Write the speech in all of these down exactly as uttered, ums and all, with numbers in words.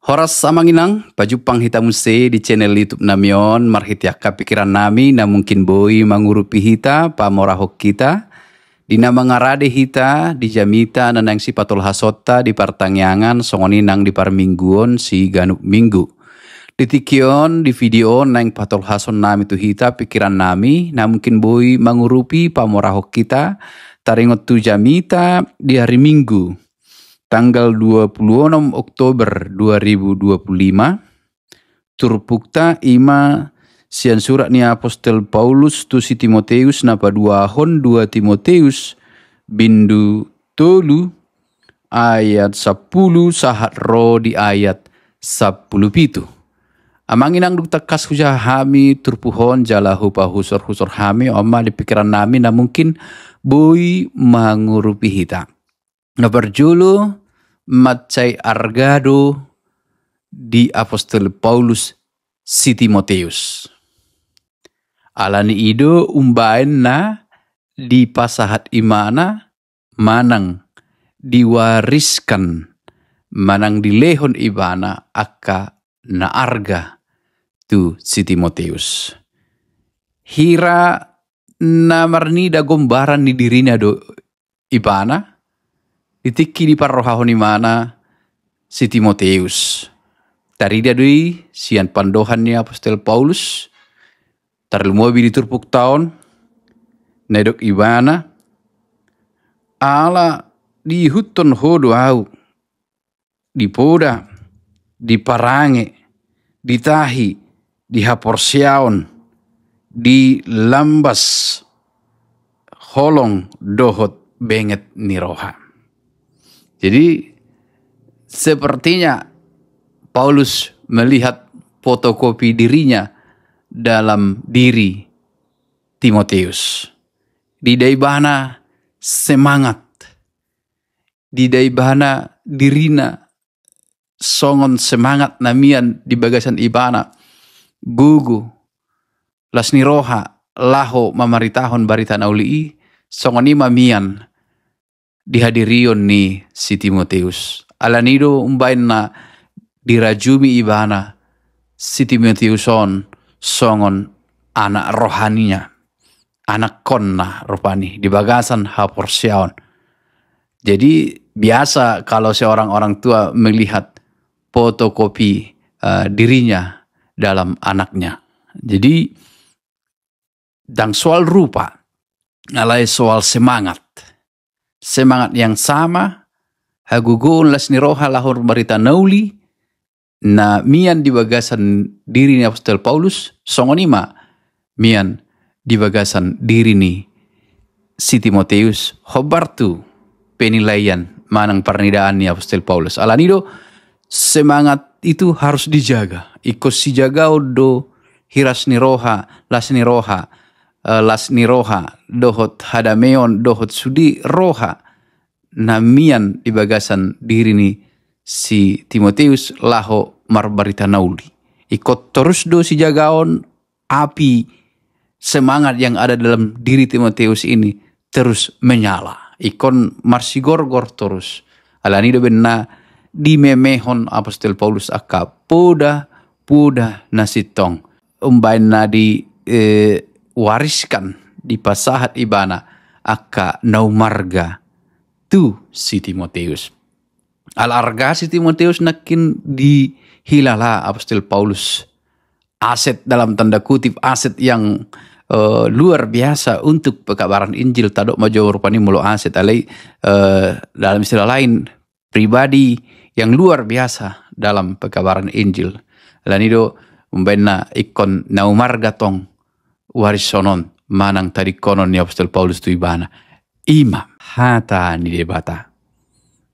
Horas amang inang, pajumpang hita muse di channel YouTube nami on, marhite angka pikiran nami na mungkin boi mangurupi hita, pamorahon hita, di na mangarade hita, di jamita na naeng sipatolhasonta di partangiangan, songon i nang di parmingguon siganup minggu. Di tingki on, di video on naeng patolhason nami tu hita pikiran nami, na mungkin boi mangurupi pamorahon hita, taringot tu jamita di hari Minggu, tanggal dua puluh enam Oktober dua ribu dua puluh lima, turpukta ima sian surat ni apostel Paulus tu si Timoteus na paduahon, dua Timoteus bindu tolu ayat sampulu sahat ro di ayat sampulu pitu. Amang inang, dung tangkas hujaha hami turpuk on jala hupahusorhusor hami, on ma di pikiran nami na mungkin boi mangurupi hita. Na parjolo, mansai arga do di apostel Paulus si Timoteus. Alani i do umbaen na dipasahat ibana manang diwariskan manang dilehon ibana angka na arga tu si Timoteus. Hira na marnida gombaran ni dirina do ibana, di tingki diparrohahon ibana si Timoteus. Tarida do i sian pandohan ni apostel Paulus, tarlumobi di turpukta on, na didok ibana, ala diihuthon ho do ahu, dipoda, diparange, ditahi, di haporseaon, di lambas holong dohot benget ni roha. Jadi, sepertinya Paulus melihat fotokopi dirinya dalam diri Timoteus. Dida ibana semangat, dida ibana dirina songon semangat na mian di bagasan ibana, gogo, las ni roha, laho mamaritahon barita na uli i, songon i ma mian di hadirion ni si Timoteus. Alani do umbaen na dirajumi ibana si Timoteus on songon anak rohaninya, anakkonna rupani di bagasan haporseaon. Jadi biasa kalau seorang orang tua melihat fotokopi, eh, dirinya dalam anaknya. Jadi ndang soal rupa, alai soal semangat. Semangat yang sama, hagogoon, las ni roha laho barita na uli, na mian di bagasan diri ni apostel Paulus, songon i ma mian di bagasan diri ni si Timoteus, hombar tu penilaian manang parnidaan ni apostel Paulus. Alani do semangat itu harus dijaga. Ingkon sijagaon do hiras ni roha, las ni roha, eh, las ni roha, dohot hadameon, dohot sude roha na mian di bagasan diri ni si Timoteus laho marbarita na uli. Ingkon torus do sijagaon api semangat yang ada dalam diri Timoteus ini terus menyala. Ingkon marsigorgor torus. Alani do umbaen na dimemehon apostel Paulus angka poda, poda na sintong. Umbaen na di, eh, wariskan, dipasahat ibana angka na umarga tu si Timoteus. Ala arga si Timoteus nangkin dihilala apostel Paulus. Aset dalam tanda kutip, aset yang, eh, luar biasa untuk pekabaran Injil. Tadok ma jo rupani molo aset, alai, eh, dalam istilah lain, pribadi yang luar biasa dalam pekabaran Injil. Alani do umbaen na ingkon na umarga tong warison on manang tadingkonon ni apostel Paulus tu ibana. I ma hata ni Debata.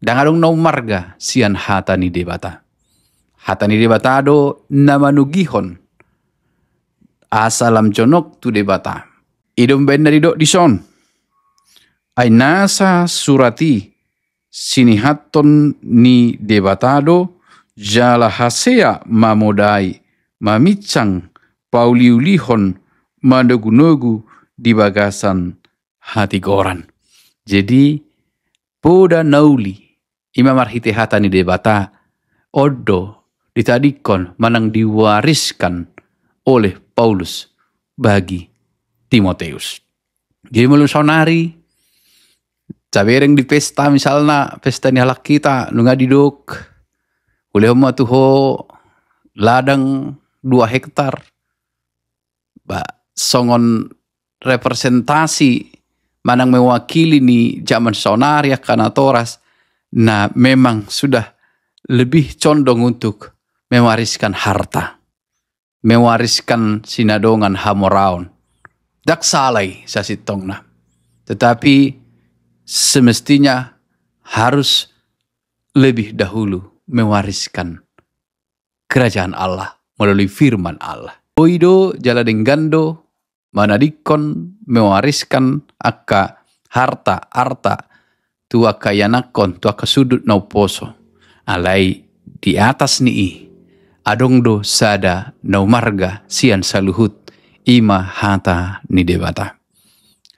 Ndang adong na umarga sian hata ni Debata. Hata ni Debata do na manogihon asa lam jonok tu Debata. I do umbaen na didok dison. Ai nasa surat i sinihathon ni Debata do, jala hasea mamodai, maminsang, pauliulihon, manogunogu di bagasan hatigoran. Jadi, poda na uli, i ma marhite hata ni Debata, on do ditadingkon manang diwariskan oleh Paulus bagi Timoteus. Jadi molo saonari tabereng di pesta, misalna pesta ni halak hita, nunga didok, ulehon ma tu ho ladang dua hektar, ba songon representasi manang mewakili ni zaman saonari angka natoras, na memang sudah lebih condong untuk mewariskan harta, mewariskan sinadongan hamoraon. Ndang sala i sasintongna. Tetapi semestinya harus lebih dahulu mewariskan kerajaan Allah melalui firman Allah. Boi do jala denggan do manadingkon, mewariskan angka harta, arta tu angka ianakhon, tu angka sundut na umposo. Alai di atas ni i adong do sada na umarga sian saluhut, i ma hata ni Debata.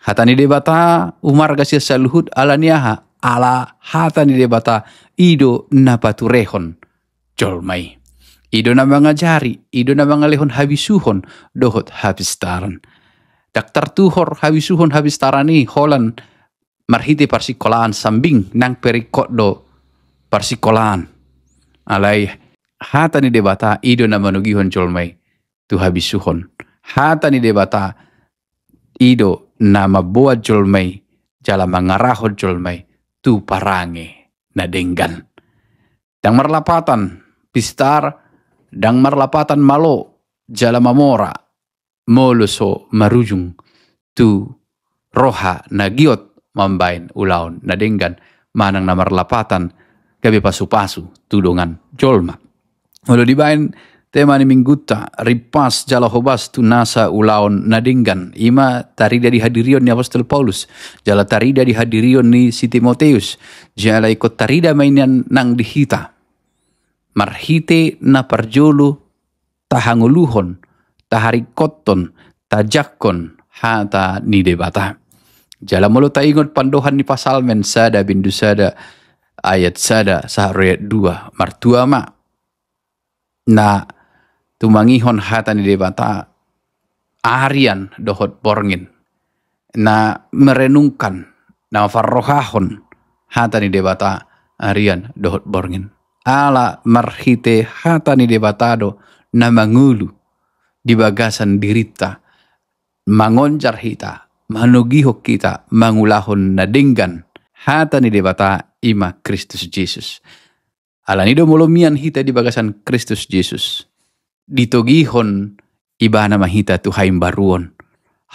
Hata ni Debata umarga sian saluhut ala ni aha? Ala hata ni Debata i do na paturehon jolma i. I do na mangajari, i do na mangalehon habisuhon dohot hapistaran. Ndang tartuhor habisuhon hapistaran i holan marhite parsikolaan sambing, nang pe ringkot do parsikolaan. Alai hata ni Debata i do na manogihon jolma i tu habisuhon. Hata ni Debata i do na mamboan jolma i jala mangarahon jolma i tu parange na denggan. Ndang marlapatan pistar, ndang marlapatan malo jala mamora, molo so marujung tu roha na giot mambahen ulaon na denggan, manang na marlapatan gabe pasupasu tu dongan jolma. Molo dibahen tema ni minggunta, rimpas jala hobas tu nasa ulaon na denggan, i ma tarida di hadirion ni apostel Paulus jala tarida di hadirion ni si Timoteus, jala ingkon tarida ma i nian nang di hita. Marhite na parjolo tahangoluhon, taharingkothon, tajangkon hata ni Debata. Jala molo taingot pandohan ni Psalmen sada bindu sada ayat sada sahat ro ayat dua, martua ma na tumangihon hata ni Debata arian dohot borngin, na merenungkan, na parrohahon hata ni Debata arian dohot borngin. Ala marhite hata ni Debata do na mangolu di bagasan dirinta, mangonjar hita, manogihon hita mangulahon na denggan. Hata ni Debata i ma Kristus Jesus. Ala ni do molo mian hita di bagasan Kristus Jesus, ditogihon Ibana ma hita tu haimbaruon.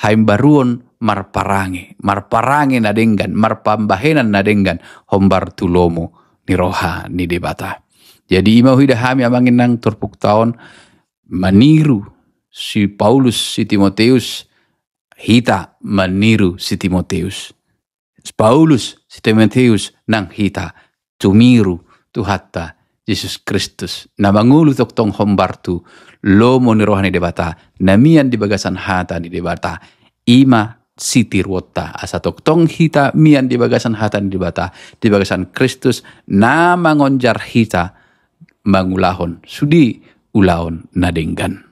Haimbaruon marparange, marparange na denggan, marpambahenan na denggan, hombar tu lomo ni roha ni Debata. Jadi i ma huida hami amang inang turpukta on, maniru si Paulus si Timoteus, hita maniru si Timoteus. Paulus, si Timoteus, nang hita tumiru Tuhanta Jesus Kristus, na mangolu tongtong hombar tu lomo ni roha ni Debata, na mian di bagasan hata ni Debata. I ma sitiruonta, asa tongtong hita mian di bagasan hata ni Debata, di bagasan Kristus, na mangonjar hita mangulahon sude ulaon na denggan.